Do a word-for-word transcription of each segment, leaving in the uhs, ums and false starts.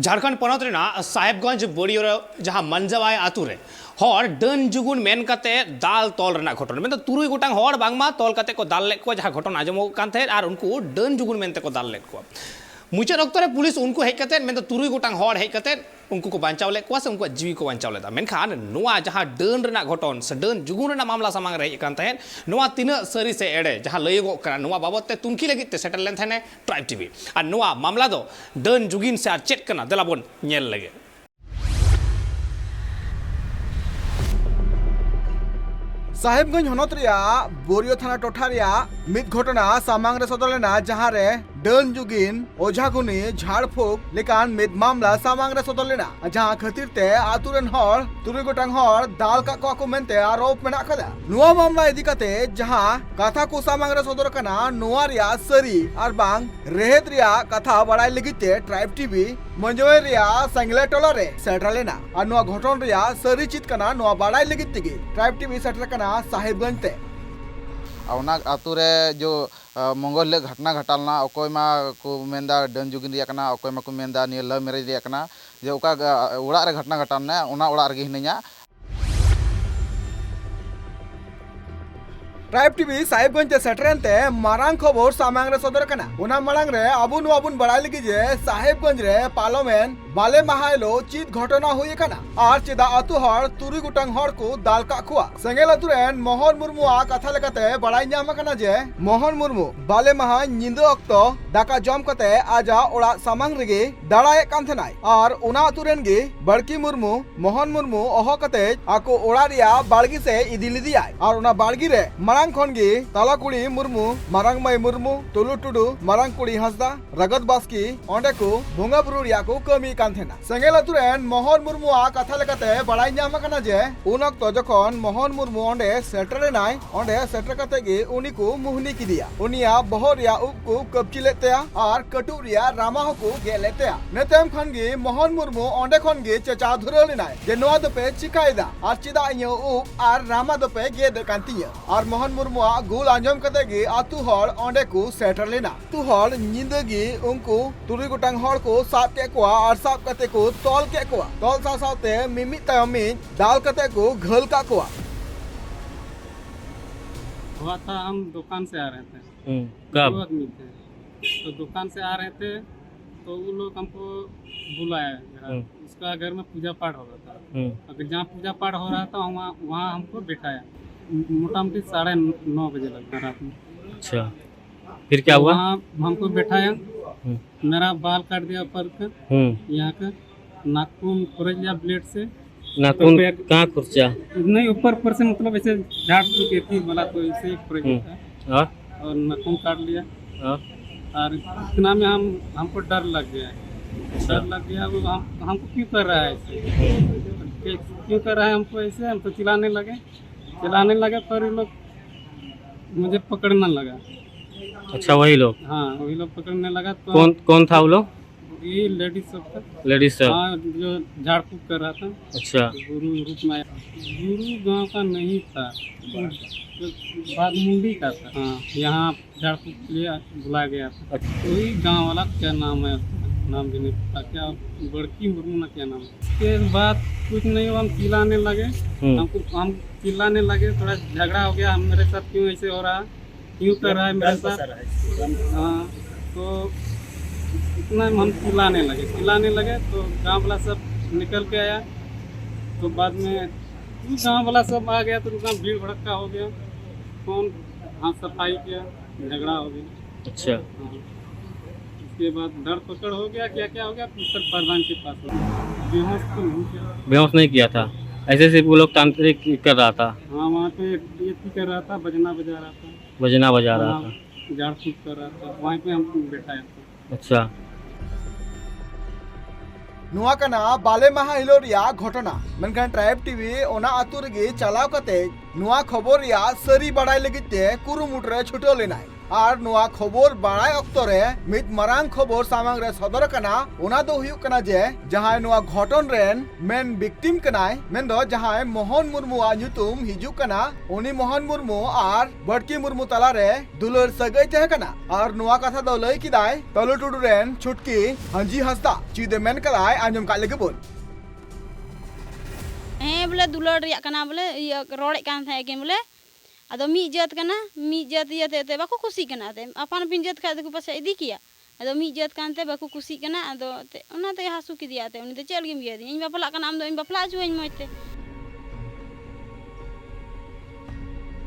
ᱡᱷᱟᱲᱠᱷᱚᱸᱰ ᱯᱚᱱᱚᱛ ᱨᱮᱱᱟᱜ ᱥᱟᱦᱮᱵᱽᱜᱚᱸᱡᱽ ᱵᱳᱨᱤᱭᱳ ᱨᱮ ᱡᱟᱦᱟᱸ ᱢᱟᱱᱡᱟᱣᱟᱭ ᱟᱛᱩ ᱨᱮ ᱦᱚᱲ ᱰᱟᱹᱱ ᱡᱩᱜᱩᱱ ᱢᱮᱱ ᱠᱟᱛᱮ ᱫᱟᱞ ᱛᱚᱞ ᱨᱮᱱᱟᱜ ᱜᱷᱚᱴᱚᱱᱟ, ᱢᱮᱱᱫᱚ ᱛᱩᱨᱩᱭ ᱜᱚᱴᱟᱝ ᱦᱚᱲ ᱵᱟᱝᱢᱟ ᱛᱚᱞ ᱠᱟᱛᱮ ᱠᱚ ᱫᱟᱞ ᱞᱮᱫ ᱠᱚᱣᱟ, ᱡᱟᱦᱟᱸ ᱜᱷᱚᱴᱚᱱᱟ ᱟᱸᱡᱚᱢᱚᱜ ᱠᱟᱱ ᱛᱟᱦᱮᱸᱫ, ᱟᱨ ᱩᱱᱠᱩ ᱰᱟᱹᱱ ᱡᱩᱜᱩᱱ ᱢᱮᱱᱛᱮ ᱠᱚ ᱫᱟᱞ ᱞᱮᱫ ᱠᱚᱣᱟ᱾ ᱢᱩᱪᱟᱹᱫ ᱚᱠᱛᱚ ᱨᱮ ᱯᱩᱞᱤᱥ ᱩᱱᱠᱩ ᱦᱮᱡ ᱠᱟᱛᱮ, ᱢᱮᱱᱫᱚ ᱛᱩᱨᱩᱭ ᱜᱚᱴᱟᱝ ᱦᱚᱲ ᱦᱮᱡ ᱠᱟᱛᱮ ᱩᱱᱠᱩ ᱠᱚ ᱵᱟᱧᱪᱟᱣ ᱞᱮᱫ ᱠᱚᱣᱟ ᱥᱮ ᱩᱱᱠᱩᱣᱟᱜ ᱡᱤᱣᱤ ᱠᱚ ᱵᱟᱧᱪᱟᱣ ᱞᱮᱫᱟ᱾ ᱢᱮᱱᱠᱷᱟᱱ ᱱᱚᱣᱟ ᱡᱟᱦᱟᱸ ᱰᱟᱹᱱ ᱨᱮᱱᱟᱜ ᱜᱷᱚᱴᱚᱱ ᱥᱮ ᱰᱟᱹᱱ ᱡᱩᱜᱩᱱ ᱨᱮᱱᱟᱜ ᱢᱟᱢᱞᱟ ᱥᱟᱢᱟᱝ ᱨᱮ ᱦᱮᱡ ᱟᱠᱟᱱ ᱛᱟᱦᱮᱸᱫ, ᱱᱚᱣᱟ ᱛᱤᱱᱟᱹᱜ ᱥᱟᱹᱨᱤ ᱥᱮ ᱮᱲᱮ, ᱡᱟᱦᱟᱸ ᱞᱟᱹᱭᱚᱜᱚᱜ ᱠᱟᱱᱟ, ᱱᱚᱣᱟ ᱵᱟᱵᱚᱛ ᱛᱮ ᱛᱩᱱᱠᱷᱤ ᱞᱟᱹᱜᱤᱫ ᱛᱮ ᱥᱮᱴᱮᱨ ᱞᱮᱱ ᱛᱟᱦᱮᱸᱱᱮ ᱴᱨᱟᱭᱤᱵᱽ ᱴᱤᱵᱷᱤ᱾ ᱟᱨ ᱱᱚᱣᱟ ᱢᱟᱢᱞᱟ ᱫᱚ ᱰᱟᱹᱱ ᱡᱩᱜᱤᱱ ᱥᱮ ᱟᱨ ᱪᱮᱫ ᱠᱟᱱᱟ, ᱫᱮᱞᱟ ᱵᱚᱱ ᱧᱮᱞ ᱞᱮᱜᱮ᱾ ᱥᱟᱦᱮᱵᱽᱜᱚᱸᱡᱽ ᱦᱚᱱᱚᱛ ᱨᱮᱭᱟᱜ ᱵᱳᱨᱤᱭᱳ ᱛᱷᱟᱱᱟ ᱴᱚᱴᱷᱟ ᱨᱮᱭᱟᱜ ᱢᱤᱫ ᱜᱷᱚᱴᱚᱱᱟ ᱥᱟᱢᱟᱝ ᱨᱮ ᱥᱚᱫᱚᱨ ᱞᱮᱱᱟ, ᱡᱟᱦᱟᱸ ᱨᱮ ᱰᱟᱹᱱ ᱡᱩᱜᱤᱱ, ᱚᱡᱷᱟ ᱜᱩᱱᱤ, ᱡᱷᱟᱲ ᱯᱷᱩᱸᱠ ᱞᱮᱠᱟᱱ ᱢᱤᱫ ᱢᱟᱢᱞᱟ ᱥᱟᱢᱟᱝ ᱨᱮ ᱥᱚᱫᱚᱨ ᱞᱮᱱᱟ, ᱡᱟᱦᱟᱸ ᱠᱷᱟᱹᱛᱤᱨ ᱛᱮ ᱟᱛᱳ ᱨᱮᱱ ᱦᱚᱲ, ᱛᱩᱨᱩᱭ ᱜᱚᱴᱟᱝ ᱦᱚᱲ ᱫᱟᱞ ᱠᱟᱜ ᱠᱚᱣᱟ ᱠᱚ ᱢᱮᱱᱛᱮ ᱟᱨᱳᱯ ᱢᱮᱱᱟᱜ ᱟᱠᱟᱫᱟ᱾ ᱱᱚᱣᱟ ᱢᱟᱢᱞᱟ ᱤᱫᱤ ᱠᱟᱛᱮ ᱡᱟᱦᱟᱸ ᱠᱟᱛᱷᱟ ᱠᱚ ᱥᱟᱢᱟᱝ ᱨᱮ ᱥᱚᱫᱚᱨ ᱟᱠᱟᱱᱟ, ᱱᱚᱣᱟ ᱨᱮᱭᱟᱜ ᱥᱟᱹᱨᱤ ᱟᱨ ᱵᱟᱝ ᱨᱮᱦᱮᱫ ᱨᱮᱭᱟᱜ ᱠᱟᱛᱷᱟ ᱵᱟᱲᱟᱭ ᱞᱟᱹᱜᱤᱫ ᱛᱮ ᱴᱨᱟᱭᱤᱵᱽ ᱴᱤᱵᱷᱤ ᱢᱚᱧᱡᱚᱭ ᱨᱮᱭᱟᱜ ᱥᱮᱸᱜᱞᱮ ᱴᱚᱞᱟ ᱨᱮ ᱥᱮᱴᱮᱨ ᱞᱮᱱᱟ ᱟᱨ ᱱᱚᱣᱟ ᱜᱷᱚᱴᱚᱱ ᱨᱮᱭᱟᱜ ᱥᱟᱹᱨᱤ ᱪᱮᱫ ᱠᱟᱱᱟ, ᱱᱚᱣᱟ ᱵᱟᱲᱟᱭ ᱞᱟᱹᱜᱤᱫ ᱛᱮᱜᱮ ᱴᱨᱟᱭᱤᱵᱽ ᱴᱤᱵᱷᱤ ᱥᱮᱴᱮᱨ ᱟᱠᱟᱱᱟ ᱥᱟᱦᱮᱵᱽᱜᱚᱸᱡᱽ ᱛᱮ᱾ ᱟᱨ ᱚᱱᱟ ᱟᱛᱳ ᱨᱮ ᱡᱚ ᱢᱚᱝᱜᱚᱞ ᱦᱤᱞᱳᱜ ᱜᱷᱚᱴᱱᱟ ᱜᱷᱚᱴᱟᱣ ᱞᱮᱱᱟ, ᱚᱠᱚᱭ ᱢᱟ ᱠᱚ ᱢᱮᱱᱫᱟ ᱰᱟᱹᱱ ᱡᱩᱜᱤᱱ ᱨᱮᱭᱟᱜ ᱠᱟᱱᱟ, ᱚᱠᱚᱭ ᱢᱟᱠᱚ ᱢᱮᱱᱫᱟ ᱱᱤᱭᱟᱹ ᱞᱟᱵᱷ ᱢᱮᱨᱮᱡᱽ ᱨᱮᱭᱟᱜ ᱠᱟᱱᱟ᱾ ᱡᱮ ᱚᱠᱟ ᱚᱲᱟᱜ ᱨᱮ ᱜᱷᱚᱴᱱᱟ ᱜᱷᱚᱴᱟᱣ ᱞᱮᱱᱟ, ᱚᱱᱟ ᱚᱲᱟᱜ ᱨᱮᱜᱮ ᱦᱤᱱᱟᱹᱧᱟ᱾ ᱴᱨᱟᱭᱤᱵᱽ ᱴᱤᱵᱷᱤ ᱥᱟᱦᱮᱵᱽᱜᱚᱸᱡᱽ ᱛᱮ ᱥᱮᱴᱮᱨᱮᱱ ᱛᱮ ᱢᱟᱨᱟᱝ ᱠᱷᱚᱵᱚᱨ ᱥᱟᱢᱟᱝ ᱨᱮ ᱥᱚᱫᱚᱨ ᱟᱠᱟᱱᱟ᱾ ᱚᱱᱟ ᱢᱟᱲᱟᱝ ᱨᱮ ᱟᱵᱚ ᱱᱚᱣᱟ ᱵᱚᱱ ᱵᱟᱲᱟᱭ ᱞᱟᱹᱜᱤᱫ ᱡᱮ ᱥᱟᱦᱮᱵᱽᱜᱚᱸᱡᱽ ᱨᱮ ᱯᱟᱞᱚᱢᱮᱱ ᱵᱟᱞᱮ ᱢᱟᱦᱟ ᱦᱤᱞᱳᱜ ᱪᱮᱫ ᱜᱷᱚᱴᱚᱱᱟ ᱦᱩᱭ ᱟᱠᱟᱱᱟ ᱟᱨ ᱪᱮᱫᱟᱜ ᱟᱹᱛᱩ ᱦᱚᱲ ᱛᱩᱨᱩᱭ ᱜᱚᱴᱟᱝ ᱦᱚᱲ ᱠᱚ ᱫᱟᱞ ᱠᱟᱜ ᱠᱚᱣᱟ᱾ ᱥᱮᱸᱜᱮᱞ ᱟᱹᱛᱩ ᱨᱮᱱ ᱢᱳᱦᱚᱱ ᱢᱩᱨᱢᱩᱣᱟᱜ ᱠᱟᱛᱷᱟ ᱞᱮᱠᱟᱛᱮ ᱵᱟᱲᱟᱭ ᱧᱟᱢ ᱟᱠᱟᱱᱟ ᱡᱮ ᱢᱳᱦᱚᱱ ᱢᱩᱨᱢᱩ ᱵᱟᱞᱮ ᱢᱟᱦᱟ ᱧᱤᱫᱟᱹ ᱚᱠᱛᱚ ᱫᱟᱠᱟ ᱡᱚᱢ ᱠᱟᱛᱮ ᱟᱡᱟᱜ ᱚᱲᱟᱜ ᱥᱟᱢᱟᱝ ᱨᱮᱜᱮ ᱫᱟᱬᱟᱭᱮᱫ ᱠᱟᱱ ᱛᱟᱦᱮᱱᱟᱭ ᱟᱨ ᱚᱱᱟ ᱟᱹᱛᱩ ᱨᱮᱱ ᱜᱮ ᱵᱟᱲᱠᱤ ᱢᱩᱨᱢᱩ ᱢᱳᱦᱚᱱ ᱢᱩᱨᱢᱩ ᱦᱚᱦᱚ ᱠᱟᱛᱮ ᱟᱠᱚ ᱚᱲᱟᱜ ᱨᱮᱭᱟᱜ ᱵᱟᱲᱜᱮ ᱥᱮᱫ ᱤᱫᱤ ᱞᱮᱫᱮᱭᱟᱭ ᱟᱨ ᱚᱱᱟ ᱵᱟᱲᱜᱮ ᱨᱮ ᱢᱟᱲᱟᱝ ᱠᱷᱚᱱ ᱜᱮ ᱛᱟᱞᱟ ᱠᱩᱲᱤ ᱢᱩᱨᱢᱩ, ᱢᱟᱨᱟᱝ ᱢᱟᱹᱭ ᱢᱩᱨᱢᱩ, ᱛᱩᱞᱩ ᱴᱩᱰᱩ, ᱢᱟᱨᱟᱝ ᱠᱩᱲᱤ ᱦᱟᱸᱥᱫᱟ, ᱨᱟᱜᱚᱛ ᱵᱟᱥᱠᱮ ᱚᱸᱰᱮ ᱠᱚ ᱵᱚᱸᱜᱟ ᱵᱩᱨᱩ ᱨᱮᱭᱟᱜ ᱠᱚ ᱠᱟᱹᱢᱤ ᱠᱟᱱ ᱛᱟᱦᱮᱱᱟ᱾ ᱥᱮᱸᱜᱮᱞ ᱟᱹᱛᱩ ᱨᱮᱱ ᱢᱳᱦᱚᱱ ᱢᱩᱨᱢᱩᱣᱟᱜ ᱠᱟᱛᱷᱟ ᱞᱮᱠᱟᱛᱮ ᱵᱟᱲᱟᱭ ᱧᱟᱢ ᱟᱠᱟᱱᱟ ᱡᱮ ᱩᱱ ᱚᱠᱛᱚ ᱡᱚᱠᱷᱚᱱ ᱢᱳᱦᱚᱱ ᱢᱩᱨᱢᱩ ᱚᱸᱰᱮ ᱥᱮᱴᱮᱨ ᱮᱱᱟᱭ, ᱚᱸᱰᱮ ᱥᱮᱴᱮᱨ ᱠᱟᱛᱮ ᱜᱮ ᱩᱱᱤ ᱠᱚ ᱢᱩᱦᱱᱤ ᱠᱮᱫᱮᱭᱟ᱾ ᱩᱱᱤᱭᱟᱜ ᱵᱚᱦᱚᱜ ᱨᱮᱭᱟᱜ ᱩᱵ ᱠᱚ ᱠᱟᱹᱯᱪᱤ ᱞᱮᱫ ᱛᱟᱭᱟ ᱟᱨ ᱠᱟᱹᱴᱩᱵ ᱨᱮᱭᱟᱜ ᱨᱟᱢᱟ ᱦᱚᱸᱠᱚ ᱜᱮᱫ ᱞᱮᱫ ᱛᱟᱭᱟ᱾ ᱤᱱᱟᱹ ᱛᱟᱭᱚᱢ ᱠᱷᱟᱱ ᱜᱮ ᱢᱳᱦᱚᱱ ᱢᱩᱨᱢᱩ ᱚᱸᱰᱮ ᱠᱷᱚᱱ ᱜᱮ ᱪᱮᱸᱪᱟᱣ ᱫᱷᱩᱨᱟᱹᱣ ᱞᱮᱱᱟᱭ ᱡᱮ, "ᱱᱚᱣᱟ ᱫᱚᱯᱮ ᱪᱤᱠᱟᱭᱮᱫᱟ ᱟᱨ ᱪᱮᱫᱟᱜ ᱤᱧᱟᱹᱜ ᱩᱵ ᱟᱨ ᱨᱟᱢᱟ ᱫᱚᱯᱮ ᱜᱮᱫ ᱮᱫ ᱠᱟᱱ ᱛᱤᱧᱟᱹ?" ᱟᱨ ᱢᱳᱦᱚᱱ ᱢᱩᱨᱢᱩᱣᱟᱜ ᱜᱩᱞ ᱟᱸᱡᱚᱢ ᱠᱟᱛᱮ ᱜᱮ ᱟᱛᱳ ᱦᱚᱲ ᱚᱸᱰᱮ ᱠᱚ ᱥᱮᱴᱮᱨ ᱞᱮᱱᱟ᱾ ᱟᱛᱳ ᱦᱚᱲ ᱧᱤᱫᱟᱹ ᱜᱮ ᱩᱱᱠᱩ ᱛᱩᱨᱩᱭ ᱜᱚᱴᱟᱝ ᱦᱚᱲ ᱠᱚ ᱥᱟᱵ ᱠᱮᱫ ᱠᱚᱣᱟ ᱟᱨ ᱥᱟᱵ ᱠᱟᱛᱮ ᱠᱚ ᱛᱚᱞ ᱠᱮᱫ ᱠᱚᱣᱟ᱾ ᱛᱚᱞ ᱥᱟᱶ ᱥᱟᱶᱛᱮ ᱢᱤᱢᱤᱫ ᱛᱟᱭᱚᱢ ᱢᱤᱫ ᱫᱟᱞ ᱠᱟᱛᱮ ᱠᱚ ᱜᱷᱟᱹᱞ ᱠᱟᱜ ᱠᱚᱣᱟ᱾ हुआ था, हम दुकान से आ रहे थे। हम्म, कब? दो आदमी थे। तो दुकान से आ रहे थे, तो वो लोग हमको बुलाया घर। हम्म। उसका घर में पूजा पाठ हो रहा था। हम्म, अगर जहाँ पूजा पाठ हो रहा था, वहाँ वहाँ हमको बिठाया। मोटा मोटी साढ़े नौ बजे लगा रात में। अच्छा, फिर क्या हुआ? वहाँ हमको बिठाया। हम्म, मेरा बाल काट दिया ऊपर का, हम्म, यहाँ का नाखून खुरच लिया ब्लेड से। नाखून तो कहाँ खुरचा? नहीं, ऊपर ऊपर से, मतलब, ऐसे झाड़ फूक के थी बोला, तो ऐसे ही खुरच हम्म। था। हाँ, और नाखून काट लिया। हाँ, और इतना में हम हमको डर लग गया। डर लग गया, वो हम हमको क्यों कर रहा है ऐसे? क्यों कर रहा है हमको ऐसे? हम तो चिल्लाने लगे, चिल्लाने लगे, पर ये लोग मुझे पकड़ने लगा। अच्छा, वही लोग। हाँ, वही लोग पकड़ने लगा। तो कौन कौन था वो लोग? ये लेडीज सब था। लेडीज सब। हाँ, जो झाड़ फूक कर रहा था, अच्छा, गुरु रूप में आया। गुरु गांव का नहीं था, बाघमुंडी का था। हाँ, यहाँ झाड़ फूक के लिए बुलाया गया था। अच्छा। वही गांव वाला, क्या नाम है उसका, नाम भी नहीं पता, क्या बड़की मुर्मू ना क्या नाम है। उसके बाद कुछ नहीं हुआ, हम चिल्लाने लगे। हम्म, हमको हम चिल्लाने लगे, थोड़ा झगड़ा हो गया, हम मेरे साथ क्यों ऐसे हो रहा है, क्यों कर रहा है मेरे साथ। हाँ, तो इतना हम चिल्लाने लगे, चिल्लाने लगे तो गांव वाला सब निकल के आया। तो बाद में गांव वाला सब आ गया, तो इतना भीड़ भड़क्का हो गया, कौन हाथ सफाई किया, झगड़ा हो गया। अच्छा, हाँ। उसके बाद धर पकड़ हो गया, क्या क्या हो गया, फिर सब प्रधान के पास हो गया। बेहोश तो नहीं किया। बेहोश नहीं किया था, ऐसे सिर्फ वो लोग तांत्रिक कर रहा था। हाँ, वहाँ पे ये कर रहा था, बजना बजा रहा था, बजना बजा रहा हाँ, था। झाड़ फूक कर रहा था, वहीं पे हमको बैठाया था। अच्छा, ᱱᱚᱣᱟ ᱠᱟᱱᱟ ᱵᱟᱞᱮ ᱢᱟᱦᱟ ᱦᱤᱞᱳᱜ ᱨᱮᱭᱟᱜ ᱜᱷᱚᱴᱚᱱᱟ᱾ ᱢᱮᱱᱠᱷᱟᱱ ᱴᱨᱟᱭᱤᱵᱽ ᱴᱤᱵᱷᱤ ᱚᱱᱟ ᱟᱛᱳ ᱨᱮᱜᱮ ᱪᱟᱞᱟᱣ ᱠᱟᱛᱮ ᱱᱚᱣᱟ ᱠᱷᱚᱵᱚᱨ ᱨᱮᱭᱟᱜ ᱥᱟᱹᱨᱤ ᱵᱟᱲᱟᱭ ᱞᱟᱹᱜᱤᱫ ᱛᱮ ᱠᱩᱨᱩᱢᱩᱴᱩ ᱨᱮ ᱪᱷᱩᱴᱟᱹᱣ ᱞᱮᱱᱟᱭ᱾ ᱟᱨ ᱱᱚᱣᱟ ᱠᱷᱚᱵᱚᱨ ᱵᱟᱲᱟᱭ ᱚᱠᱛᱚ ᱨᱮ ᱢᱤᱫ ᱢᱟᱨᱟᱝ ᱠᱷᱚᱵᱚᱨ ᱥᱟᱢᱟᱝ ᱨᱮ ᱥᱚᱫᱚᱨ ᱟᱠᱟᱱᱟ᱾ ᱚᱱᱟ ᱫᱚ ᱦᱩᱭᱩᱜ ᱠᱟᱱᱟ ᱡᱮ ᱡᱟᱦᱟᱸᱭ ᱱᱚᱣᱟ ᱜᱷᱚᱴᱚᱱ ᱨᱮᱱ ᱢᱮᱱ ᱵᱷᱤᱠᱴᱤᱢ ᱠᱟᱱᱟᱭ, ᱢᱮᱱᱫᱚ ᱡᱟᱦᱟᱸᱭ ᱢᱳᱦᱚᱱ ᱢᱩᱨᱢᱩᱣᱟᱜ ᱧᱩᱛᱩᱢ ᱦᱤᱡᱩᱜ ᱠᱟᱱᱟ, ᱩᱱᱤ ᱢᱳᱦᱚᱱ ᱢᱩᱨᱢᱩ ᱟᱨ ᱵᱟᱹᱲᱠᱤ ᱢᱩᱨᱢᱩ ᱛᱟᱞᱟᱨᱮ ᱫᱩᱞᱟᱹᱲ ᱥᱟᱹᱜᱟᱹᱭ ᱛᱟᱦᱮᱸ ᱠᱟᱱᱟ᱾ ᱟᱨ ᱱᱚᱣᱟ ᱠᱟᱛᱷᱟ ᱫᱚ ᱞᱟᱹᱭ ᱠᱮᱫᱟᱭ ᱛᱟᱹᱞᱩ ᱴᱩᱰᱩ ᱨᱮᱱ ᱪᱷᱩᱴᱠᱤ ᱦᱟᱹᱧᱡᱤ ᱦᱟᱸᱥᱫᱟ᱾ ᱪᱮᱫ ᱮ ᱢᱮᱱ ᱠᱟᱫᱟᱭ, ᱟᱸᱡᱚᱢ ᱠᱟᱜ ᱞᱮᱜᱮ ᱵᱚᱱ᱾ ᱦᱮᱸ, ᱵᱚᱞᱮ ᱫᱩᱞᱟᱹᱲ ᱨᱮᱭᱟᱜ ᱠᱟᱱᱟ, ᱵᱚᱞᱮ ᱤᱭᱟᱹ ᱨᱚᱲᱮᱫ ᱠᱟᱱ ᱛᱟᱦᱮᱸ ᱠᱤᱱ, ᱵᱚᱞᱮ ᱟᱫᱚ ᱢᱤᱫ ᱡᱟᱹᱛ ᱠᱟᱱᱟ, ᱢᱤᱫ ᱡᱟᱹᱛ ᱤᱭᱟᱹᱛᱮ ᱮᱱᱛᱮᱫ ᱵᱟᱠᱚ ᱠᱩᱥᱤᱜ ᱠᱟᱱᱟ᱾ ᱮᱱᱛᱮᱫ ᱟᱯᱟᱱ ᱟᱹᱯᱤᱱ ᱡᱟᱹᱛ ᱠᱷᱟᱡ ᱫᱚᱠᱚ ᱯᱟᱥᱮᱡ ᱤᱫᱤ ᱠᱮᱭᱟ᱾ ᱟᱫᱚ ᱢᱤᱫ ᱡᱟᱹᱛ ᱠᱟᱱᱛᱮ ᱵᱟᱠᱚ ᱠᱩᱥᱤᱜ ᱠᱟᱱᱟ᱾ ᱟᱫᱚ ᱮᱱᱛᱮᱫ ᱚᱱᱟᱛᱮ ᱦᱟᱹᱥᱩ ᱠᱮᱫᱮᱭᱟ᱾ ᱮᱱᱛᱮᱫ ᱩᱱᱤ ᱫᱚ ᱪᱮᱫ ᱞᱟᱹᱜᱤᱫ ᱮᱢ ᱤᱭᱟᱹᱭ ᱫᱤᱧᱟ? ᱤᱧ ᱵᱟᱯᱞᱟ ᱦᱚᱪᱚᱣᱟᱹᱧ ᱢᱚᱡᱽ ᱛᱮ᱾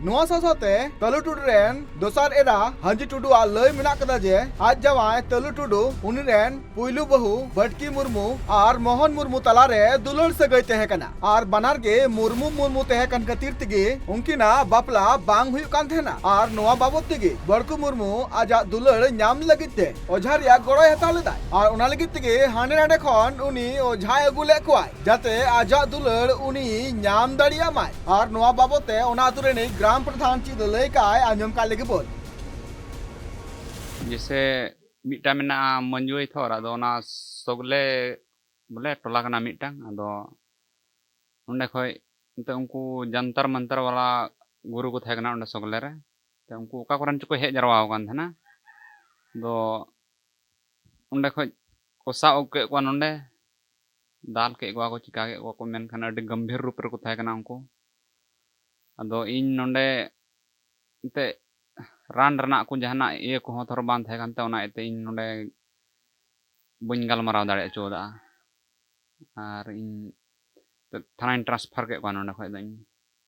ᱱᱚᱣᱟ ᱥᱟᱶ ᱥᱟᱶᱛᱮ ᱛᱟᱹᱞᱩ ᱴᱩᱰᱩ ᱨᱮᱱ ᱫᱚᱥᱟᱨ ᱮᱨᱟ ᱦᱟᱹᱧᱡᱤ ᱴᱩᱰᱩᱣᱟᱜ ᱞᱟᱹᱭ ᱢᱮᱱᱟᱜ ᱠᱟᱫᱟ ᱡᱮ ᱟᱡ ᱡᱟᱶᱟᱭ ᱛᱟᱹᱞᱩ ᱴᱩᱰᱩ ᱩᱱᱤ ᱨᱮᱱ ᱯᱩᱭᱞᱩ ᱵᱟᱹᱦᱩ ᱵᱟᱹᱴᱠᱤ ᱢᱩᱨᱢᱩ ᱟᱨ ᱢᱳᱦᱚᱱ ᱢᱩᱨᱢᱩ ᱛᱟᱞᱟᱨᱮ ᱫᱩᱞᱟᱹᱲ ᱥᱟᱹᱜᱟᱹᱭ ᱛᱟᱦᱮᱸ ᱠᱟᱱᱟ ᱟᱨ ᱵᱟᱱᱟᱨ ᱜᱮ ᱢᱩᱨᱢᱩ ᱢᱩᱨᱢᱩ ᱛᱟᱦᱮᱸ ᱠᱟᱱ ᱠᱷᱟᱹᱛᱤᱨ ᱛᱮᱜᱮ ᱩᱱᱠᱤᱱᱟᱜ ᱵᱟᱯᱞᱟ ᱵᱟᱝ ᱦᱩᱭᱩᱜ ᱠᱟᱱ ᱛᱟᱦᱮᱱᱟ᱾ ᱟᱨ ᱱᱚᱣᱟ ᱵᱟᱵᱚᱛ ᱛᱮᱜᱮ ᱵᱟᱹᱲᱠᱩ ᱢᱩᱨᱢᱩ ᱟᱡᱟᱜ ᱫᱩᱞᱟᱹᱲ ᱧᱟᱢ ᱞᱟᱹᱜᱤᱫ ᱛᱮ ᱚᱡᱷᱟ ᱨᱮᱭᱟᱜ ᱜᱚᱲᱚᱭ ᱦᱟᱛᱟᱣ ᱞᱮᱫᱟ ᱟᱨ ᱚᱱᱟ ᱞᱟᱹᱜᱤᱫ ᱛᱮᱜᱮ ᱦᱟᱸᱰᱮ ᱱᱟᱰᱮ ᱠᱷᱚᱱ ᱩᱱᱤ ᱚᱡᱷᱟᱭ ᱟᱹᱜᱩ ᱞᱮᱫ ᱠᱚᱣᱟᱭ, ᱡᱟᱛᱮ ᱟᱡᱟᱜ ᱫᱩᱞᱟᱹᱲ ᱩᱱᱤ ᱧᱟᱢ ᱫᱟᱲᱮᱭᱟᱜ ᱢᱟᱭ᱾ ᱟᱨ ᱱᱚᱣᱟ ᱵᱟᱵᱚᱛ ᱛᱮ ᱚᱱᱟ ᱟᱹᱛᱩ ᱨᱤᱱᱤᱡ ᱜᱨᱟᱢ ᱯᱨᱚᱫᱷᱟᱱ ᱪᱮᱫ ᱮ ᱞᱟᱹᱭ ᱠᱟᱜᱼᱟᱭ, ᱟᱸᱡᱚᱢ ᱠᱟᱜ ᱞᱮᱜᱮ ᱵᱚᱱ᱾ ᱡᱮᱥᱮ ᱢᱤᱫᱴᱟᱝ ᱢᱮᱱᱟᱜᱼᱟ ᱢᱚᱧᱡᱩᱭ ᱛᱷᱚᱨ, ᱟᱫᱚ ᱚᱱᱟ ᱥᱚᱜᱞᱮ ᱵᱚᱞᱮ ᱴᱚᱞᱟ ᱠᱟᱱᱟ ᱢᱤᱫᱴᱟᱝ᱾ ᱟᱫᱚ ᱚᱸᱰᱮ ᱠᱷᱚᱡ ᱮᱱᱛᱮ ᱩᱱᱠᱩ ᱡᱟᱱᱛᱟᱨ ᱢᱟᱱᱛᱟᱨ ᱵᱟᱞᱟ ᱜᱩᱨᱩ ᱠᱚ ᱛᱟᱦᱮᱸ ᱠᱟᱱᱟ ᱚᱸᱰᱮ ᱥᱚᱜᱞᱮ ᱨᱮ᱾ ᱛᱚ ᱩᱱᱠᱩ ᱚᱠᱟ ᱠᱚᱨᱮᱱ ᱪᱚᱠᱚ ᱦᱮᱡ ᱡᱟᱨᱣᱟ ᱟᱠᱟᱱ ᱛᱟᱦᱮᱱᱟ᱾ ᱟᱫᱚ ᱚᱸᱰᱮ ᱠᱷᱚᱡ ᱠᱚ ᱥᱟᱵ ᱟᱹᱜᱩ ᱠᱮᱫ ᱠᱚᱣᱟ ᱱᱚᱸᱰᱮ, ᱫᱟᱞ ᱠᱮᱫ ᱠᱚᱣᱟ ᱠᱚ, ᱪᱤᱠᱟ ᱠᱮᱫ ᱠᱚᱣᱟ ᱠᱚ, ᱢᱮᱱᱠᱷᱟᱱ ᱟᱹᱰᱤ ᱜᱟᱢᱵᱷᱤᱨ ᱨᱩᱯ ᱨᱮᱠᱚ ᱛᱟᱦᱮᱸ ᱠᱟᱱᱟ ᱩᱱᱠᱩ᱾ ᱟᱫᱚ ᱤᱧ ᱱᱚᱸᱰᱮ ᱮᱱᱛᱮ ᱨᱟᱱ ᱨᱮᱱᱟᱜ ᱠᱚ ᱡᱟᱦᱟᱱᱟᱜ ᱤᱭᱟᱹ ᱠᱚᱦᱚᱸ ᱛᱷᱚᱨ ᱵᱟᱝ ᱛᱟᱦᱮᱸ ᱠᱟᱱ ᱛᱮ, ᱚᱱᱟ ᱤᱭᱟᱹᱛᱮ ᱤᱧ ᱱᱚᱸᱰᱮ ᱵᱟᱹᱧ ᱜᱟᱞᱢᱟᱨᱟᱣ ᱫᱟᱲᱮ ᱦᱚᱪᱚ ᱠᱟᱫᱟ᱾ ᱟᱨ ᱤᱧ ᱛᱷᱟᱱᱟᱧ transfer ᱠᱮᱫ ᱠᱚᱣᱟ ᱱᱚᱸᱰᱮ ᱠᱷᱚᱡ ᱫᱚ ᱤᱧ᱾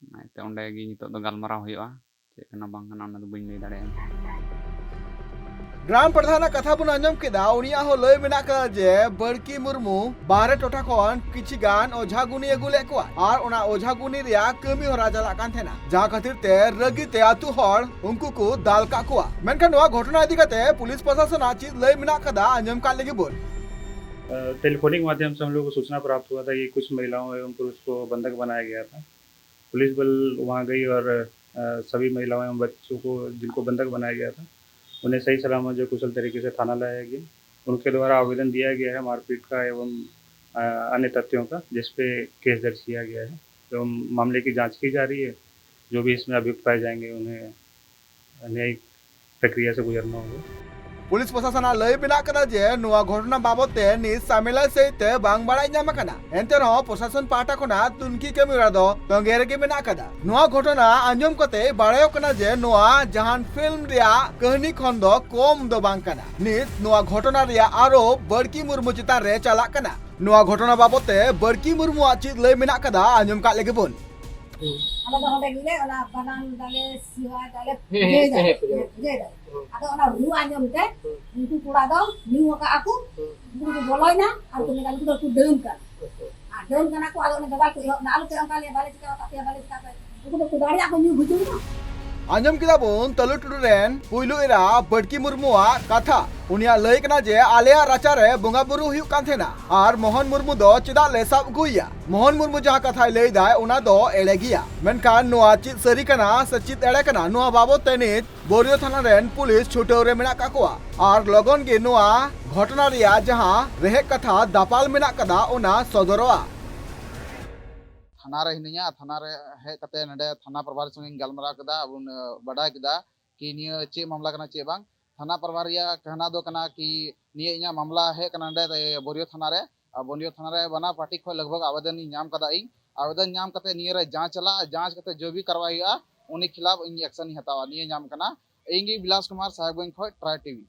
ᱚᱱᱟᱛᱮ ᱚᱸᱰᱮ ᱜᱮ ᱱᱤᱛᱚᱜ ᱫᱚ ᱜᱟᱞᱢᱟᱨᱟᱣ ᱦᱩᱭᱩᱜᱼᱟ, ᱪᱮᱫ ᱠᱟᱱᱟ ᱵᱟᱝ ᱠᱟᱱᱟ ᱚᱱᱟ ᱫᱚ ᱵᱟᱹᱧ ᱞᱟᱹᱭ ᱫᱟᱲᱮᱭᱟᱜᱼᱟ᱾ ᱜᱨᱟᱢ ᱯᱨᱚᱫᱷᱟᱱᱟᱜ ᱠᱟᱛᱷᱟ ᱵᱚᱱ ᱟᱸᱡᱚᱢ ᱠᱮᱫᱟ, ᱩᱱᱤᱭᱟᱜ ᱦᱚᱸ ᱞᱟᱹᱭ ᱢᱮᱱᱟᱜ ᱠᱟᱫᱟ ᱡᱮ ᱵᱟᱹᱲᱠᱤ ᱢᱩᱨᱢᱩ ᱵᱟᱦᱨᱮ ᱴᱚᱴᱷᱟ ᱠᱷᱚᱱ ᱠᱤᱪᱷᱤ ᱜᱟᱱ ᱚᱡᱷᱟ ᱜᱩᱱᱤ ᱟᱹᱜᱩ ᱞᱮᱫ ᱠᱚᱣᱟ ᱟᱨ ᱚᱱᱟ ᱚᱡᱷᱟ ᱜᱩᱱᱤ ᱨᱮᱭᱟᱜ ᱠᱟᱹᱢᱤ ᱦᱚᱨᱟ ᱪᱟᱞᱟᱜ ᱠᱟᱱ ᱛᱟᱦᱮᱱᱟ, ᱡᱟᱦᱟᱸ ᱠᱷᱟᱹᱛᱤᱨ ᱛᱮ ᱨᱟᱹᱜᱤ ᱛᱮ ᱟᱹᱛᱩ ᱦᱚᱲ ᱩᱱᱠᱩ ᱠᱚ ᱫᱟᱞ ᱠᱟᱜ ᱠᱚᱣᱟ᱾ ᱢᱮᱱᱠᱷᱟᱱ ᱱᱚᱣᱟ ᱜᱷᱚᱴᱚᱱᱟ ᱤᱫᱤ ᱠᱟᱛᱮ ᱯᱩᱞᱤᱥ ᱯᱨᱚᱥᱟᱥᱚᱱᱟᱜ ᱪᱮᱫ ᱞᱟᱹᱭ ᱢᱮᱱᱟᱜ ᱠᱟᱫᱟ, ᱟᱸᱡᱚᱢ ᱠᱟᱜ ᱞᱮᱜᱮ ᱵᱚᱱ᱾ अ, टेलीफोनिक माध्यम से हम लोग को सूचना प्राप्त हुआ था कि कुछ महिलाओं एवं पुरुष को बंधक बनाया गया था। पुलिस बल वहां गई और सभी महिलाओं एवं बच्चों को, जिनको बंधक बनाया गया था, उन्हें सही सलामत जो कुशल तरीके से थाना लाया गया। उनके द्वारा आवेदन दिया गया है मारपीट का एवं अन्य तथ्यों का, जिस पे केस दर्ज किया गया है। तो मामले की जांच की जा रही है। जो भी इसमें अभियुक्त पाए जाएंगे, उन्हें न्यायिक प्रक्रिया से गुजरना होगा। ᱯᱩᱞᱤᱥ ᱯᱨᱚᱥᱟᱥᱚᱱᱟᱜ ᱞᱟᱹᱭ ᱢᱮᱱᱟᱜ ᱠᱟᱫᱟ ᱡᱮ ᱱᱚᱣᱟ ᱜᱷᱚᱴᱚᱱᱟ ᱵᱟᱵᱚᱛ ᱛᱮ ᱱᱤᱛ ᱥᱟᱢᱮᱞᱟᱭ ᱥᱟᱹᱦᱤᱡ ᱛᱮ ᱵᱟᱝ ᱵᱟᱲᱟᱭ ᱧᱟᱢ ᱟᱠᱟᱱᱟ᱾ ᱮᱱᱛᱮ ᱨᱮᱦᱚᱸ ᱯᱨᱚᱥᱟᱥᱚᱱ ᱯᱟᱦᱴᱟ ᱠᱷᱚᱱᱟᱜ ᱛᱩᱱᱠᱷᱤ ᱠᱟᱹᱢᱤ ᱦᱚᱨᱟ ᱫᱚ ᱛᱚᱸᱜᱮ ᱨᱮᱜᱮ ᱢᱮᱱᱟᱜ ᱟᱠᱟᱫᱟ᱾ ᱱᱚᱣᱟ ᱜᱷᱚᱴᱚᱱᱟ ᱟᱸᱡᱚᱢ ᱠᱟᱛᱮ ᱵᱟᱲᱟᱭᱚᱜ ᱠᱟᱱᱟ ᱡᱮ ᱱᱚᱣᱟ ᱡᱟᱦᱟᱱ ᱯᱷᱤᱞᱢ ᱨᱮᱭᱟᱜ ᱠᱟᱹᱦᱱᱤ ᱠᱷᱚᱱ ᱫᱚ ᱠᱚᱢ ᱫᱚ ᱵᱟᱝ ᱠᱟᱱᱟ᱾ ᱱᱤᱛ ᱱᱚᱣᱟ ᱜᱷᱚᱴᱚᱱᱟ ᱨᱮᱭᱟᱜ ᱟᱨᱚ ᱵᱟᱹᱲᱠᱤ ᱢᱩᱨᱢᱩ ᱪᱮᱛᱟᱱ ᱨᱮ ᱪᱟᱞᱟᱜ ᱠᱟᱱᱟ᱾ ᱱᱚᱣᱟ ᱜᱷᱚᱴᱚᱱᱟ ᱵᱟᱵᱚᱛ ᱛᱮ ᱵᱟᱹᱲᱠᱤ ᱢᱩᱨᱢᱩᱣᱟᱜ ᱪᱮᱫ ᱞᱟᱹᱭ ᱢᱮᱱᱟᱜ ᱟᱠᱟᱫᱟ, ᱟᱸᱡᱚᱢ ᱠᱟᱜ ᱞᱮᱜᱮ ᱵᱚᱱ᱾ ᱟᱞᱮ ᱫᱚ ᱚᱸᱰᱮ ᱜᱮᱞᱮ ᱚᱱᱟ ᱵᱟᱱᱟᱢ ᱫᱟᱞᱮ, ᱥᱤᱣᱟ ᱫᱟᱞᱮ, ᱦᱮᱸ, ᱯᱩᱡᱟᱹᱭ ᱦᱮᱸ, ᱫᱟᱞᱮ, ᱦᱮᱸ, ᱯᱩᱡᱟᱹᱭ ᱫᱟᱞᱮ᱾ ᱦᱮᱸ᱾ ᱟᱫᱚ ᱚᱱᱟ ᱨᱩ ᱟᱸᱡᱚᱢ ᱛᱮ ᱩᱱᱠᱩ ᱠᱚᱲᱟ ᱫᱚ ᱧᱩ ᱟᱠᱟᱫ ᱟᱠᱚ, ᱩᱱᱠᱩ ᱠᱚ ᱵᱚᱞᱚᱭᱱᱟ ᱟᱨ ᱠᱚ ᱢᱮᱱᱟ, "ᱩᱱᱠᱩ ᱫᱚ ᱠᱚ ᱰᱟᱹᱱ ᱠᱟᱱᱟ᱾" ᱟᱨ ᱰᱟᱹᱱ ᱠᱟᱱᱟ ᱠᱚ, ᱟᱫᱚ ᱚᱱᱟ ᱫᱟᱫᱟ ᱠᱚ ᱮᱦᱚᱵ ᱮᱱᱟ, "ᱟᱞᱚ ᱯᱮ ᱚᱱᱠᱟ ᱞᱮᱭᱟ, ᱵᱟᱞᱮ ᱪᱤᱠᱟ ᱟᱠᱟᱫ ᱯᱮᱭᱟ, ᱵᱟᱞᱮ ᱪᱤᱠᱟ ᱟᱠᱟᱫ ᱯᱮᱭᱟ᱾" ᱩᱱᱠᱩ ᱫᱚ ᱠᱚ ᱫᱟᱲᱮᱭᱟᱜ ᱠᱚ ᱧᱩ ᱵᱩᱡᱷᱟᱹᱣ ᱮᱱᱟ᱾ ᱟᱸᱡᱚᱢ ᱠᱮᱫᱟ ᱵᱚᱱ ᱛᱟᱹᱞᱩ ᱴᱩᱰᱩ ᱨᱮᱱ ᱯᱩᱭᱞᱩ ᱮᱨᱟ ᱵᱟᱹᱲᱠᱤ ᱢᱩᱨᱢᱩᱣᱟᱜ ᱠᱟᱛᱷᱟ᱾ ᱩᱱᱤᱭᱟᱜ ᱞᱟᱹᱭ ᱠᱟᱱᱟ ᱡᱮ ᱟᱞᱮᱭᱟᱜ ᱨᱟᱪᱟ ᱨᱮ ᱵᱚᱸᱜᱟ ᱵᱩᱨᱩ ᱦᱩᱭᱩᱜ ᱠᱟᱱ ᱛᱟᱦᱮᱱᱟ ᱟᱨ ᱢᱳᱦᱚᱱ ᱢᱩᱨᱢᱩ ᱫᱚ ᱪᱮᱫᱟᱜ ᱞᱮ ᱥᱟᱵ ᱟᱹᱜᱩᱭᱮᱭᱟ? ᱢᱳᱦᱚᱱ ᱢᱩᱨᱢᱩ ᱡᱟᱦᱟᱸ ᱠᱟᱛᱷᱟᱭ ᱞᱟᱹᱭ ᱫᱟᱭ, ᱚᱱᱟ ᱫᱚ ᱮᱲᱮ ᱜᱮᱭᱟ᱾ ᱢᱮᱱᱠᱷᱟᱱ ᱱᱚᱣᱟ ᱪᱮᱫ ᱥᱟᱹᱨᱤ ᱠᱟᱱᱟ ᱥᱮ ᱪᱮᱫ ᱮᱲᱮ ᱠᱟᱱᱟ, ᱱᱚᱣᱟ ᱵᱟᱵᱚᱛ ᱛᱮ ᱱᱤᱛ ᱵᱳᱨᱤᱭᱳ ᱛᱷᱟᱱᱟ ᱨᱮᱱ ᱯᱩᱞᱤᱥ ᱪᱷᱩᱴᱟᱹᱣ ᱨᱮ ᱢᱮᱱᱟᱜ ᱠᱟᱜ ᱠᱚᱣᱟ ᱟᱨ ᱞᱚᱜᱚᱱ ᱜᱮ ᱱᱚᱣᱟ ᱜᱷᱚᱴᱚᱱᱟ ᱨᱮᱭᱟᱜ ᱡᱟᱦᱟᱸ ᱨᱮᱦᱮᱫ ᱠᱟᱛᱷᱟ ᱫᱟᱯᱟᱞ ᱢᱮᱱᱟᱜ ᱠᱟᱫᱟ, ᱚᱱᱟ ᱥᱚᱫᱚᱨᱚᱜᱼᱟ᱾ ᱛᱷᱟᱱᱟ ᱨᱮ ᱦᱤᱱᱟᱹᱧᱟ᱾ ᱛᱷᱟᱱᱟ ᱨᱮ ᱦᱮᱡ ᱠᱟᱛᱮ ᱱᱚᱰᱮ ᱛᱷᱟᱱᱟ ᱯᱨᱚᱵᱷᱟᱨᱤ ᱥᱚᱸᱜᱮᱧ ᱜᱟᱞᱢᱟᱨᱟᱣ ᱠᱮᱫᱟ, ᱟᱵᱚ ᱵᱟᱰᱟᱭ ᱠᱮᱫᱟ ᱠᱤ ᱱᱤᱭᱟᱹ ᱪᱮᱫ ᱢᱟᱢᱞᱟ ᱠᱟᱱᱟ ᱪᱮᱫ ᱵᱟᱝ᱾ ᱛᱷᱟᱱᱟ ᱯᱨᱚᱵᱷᱟᱨᱤᱭᱟᱜ ᱠᱟᱦᱱᱟ ᱫᱚ ᱠᱟᱱᱟ ᱠᱤ ᱱᱤᱭᱟᱹ ᱤᱧᱟᱹᱜ ᱢᱟᱢᱞᱟ ᱦᱮᱡ ᱠᱟᱱᱟ ᱱᱚᱰᱮ ᱵᱳᱨᱤᱭᱳ ᱛᱷᱟᱱᱟ ᱨᱮ, ᱟᱨ ᱵᱳᱨᱤᱭᱳ ᱛᱷᱟᱱᱟ ᱨᱮ ᱵᱟᱱᱟᱨ ᱯᱟᱨᱴᱤ ᱠᱷᱚᱱ ᱞᱟᱜᱽ ᱵᱷᱟᱜᱽ ᱟᱵᱮᱫᱚᱱ ᱤᱧ ᱧᱟᱢ ᱠᱟᱫᱟ᱾ ᱤᱧ ᱟᱵᱮᱫᱚᱱ ᱧᱟᱢ ᱠᱟᱛᱮ ᱱᱤᱭᱟᱹ ᱨᱮ ᱡᱟᱸᱪ ᱪᱟᱞᱟᱜᱼᱟ, ᱡᱟᱸᱪ ᱠᱟᱛᱮ ᱡᱚ ᱵᱷᱤ ᱠᱟᱨᱣᱟᱭ ᱦᱩᱭᱩᱜᱼᱟ, ᱩᱱᱤ ᱠᱷᱤᱞᱟᱯ ᱤᱧ ᱮᱠᱥᱚᱱ ᱤᱧ ᱦᱟᱛᱟᱣᱟ᱾ ᱱᱤᱭᱟᱹ ᱧᱟᱢ ᱠᱟᱱᱟ᱾ ᱤᱧ ᱜᱮ ᱵᱤᱞᱟᱥ ᱠᱩᱢᱟᱨ, ᱥᱟᱦᱮᱵᱽᱜᱚᱸᱡᱽ ᱠᱷᱚᱱ, ᱴᱨᱟᱭ ᱴᱤᱵᱷᱤ᱾